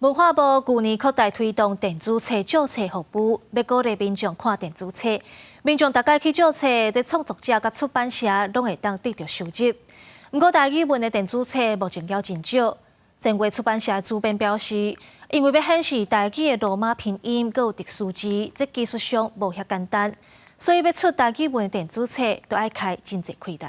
文化部舊年擴大推動電子冊借冊服務，欲鼓勵民眾看電子冊。民眾逐擺去借冊，這創作者佮出版社攏會當得著收入。毋過台語文的電子冊目前猶真少。前月出版社的主編表示，因為欲顯示台語的羅馬拼音，閣有特殊字，這技術上無遐簡單，所以欲出台語文的電子冊，都愛開真濟氣力。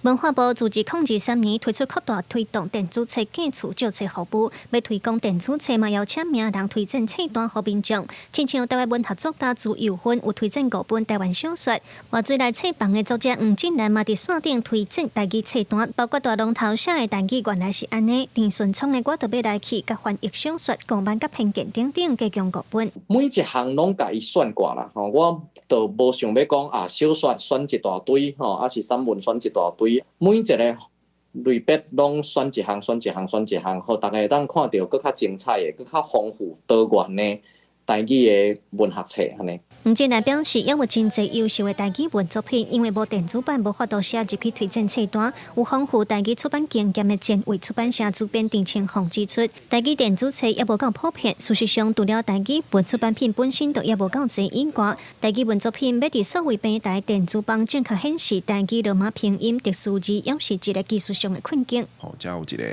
文化部自2023年推出擴大推動電子冊寄厝借冊服務，欲推廣電子冊嘛，邀請名人推薦冊單予民眾。親像台灣文學作家朱幼芬有推薦五本台灣小說，活水內冊房的作者黃進蘭嘛佇線頂推薦台語冊單，包括大龍頭寫的台語原來是按呢，鄭順聰的我著欲來去，佮翻譯小說《傲慢佮偏見》等等，加共五本。每一項攏共伊選過啦，吼，我就無想欲講啊，小說選一大堆，吼，抑是散文選一大堆，每一個類別攏選一項，選一項，選一項，予逐家會當看著閣較精彩的、閣較豐富多元的台語的文學冊，按呢。黃進蘭表示，猶有真濟優秀的台語文作品，因為無電子版，無法度寫入去推薦冊單。有豐富台語出版經驗的前衛出版社主編鄭清鳳指出，台語電子冊猶無夠普遍。事實上，除了台語文出版品本身就猶無夠濟以外，台語文作品欲佇數位平台電子版正確顯示台語羅馬拼音特殊字，猶是一個技術上的困境。吼，才有一個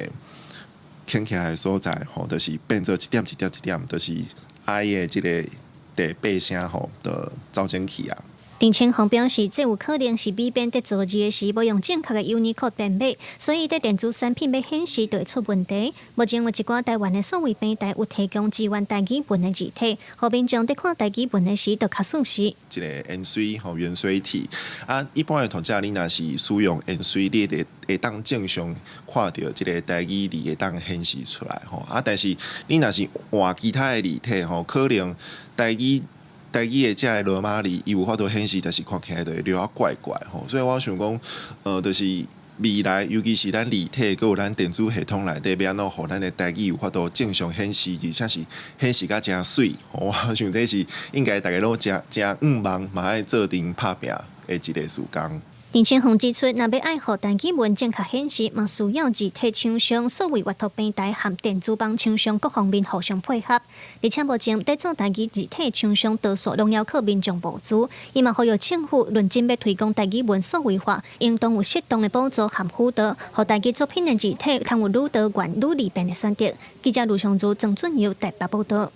牽起來的所在，吼，就是變做一點一點一點，就是 I 的這個第八聲吼，就走進去啊。鄭清紅表示，這有可能是美編佇造字的時無用正確的 Unicode 編碼，所以佇電子產品欲顯示就會出問題。目前有一寡台灣的數位平台有提供支援台語文的字體，予民眾佇看台語文的時就較舒適。一個芫荽吼芫荽體啊，一般的讀者你若是使用芫荽，你會當正常看著這個台語字會當顯示出來吼啊，但是你若是換其他的字體吼，可能台語的這个羅馬字，伊有法度顯示，但是看起來就會著仔怪怪吼，所以我想講，就是未來，尤其是咱字體，閣有咱電子系統內底，欲按怎予咱的台語有法度正常顯示，而且是顯示甲誠媠，我想這是應該逐家攏誠誠向望，嘛愛做陣拍拚的一个時間。鄭清紅指出，若欲愛予台語文正確顯示，嘛需要字體廠商、數位閱讀平台和電子版廠商各方面互相配合。而且目前佇做台語字體廠商，多數攏猶靠民眾募資，伊嘛呼籲政府論真欲推廣台語文數位化，應當有適當的補助和輔導，予台語作品的字體較有愈多元、愈利便的選擇。記者盧尚如、曾俊佑台北報導。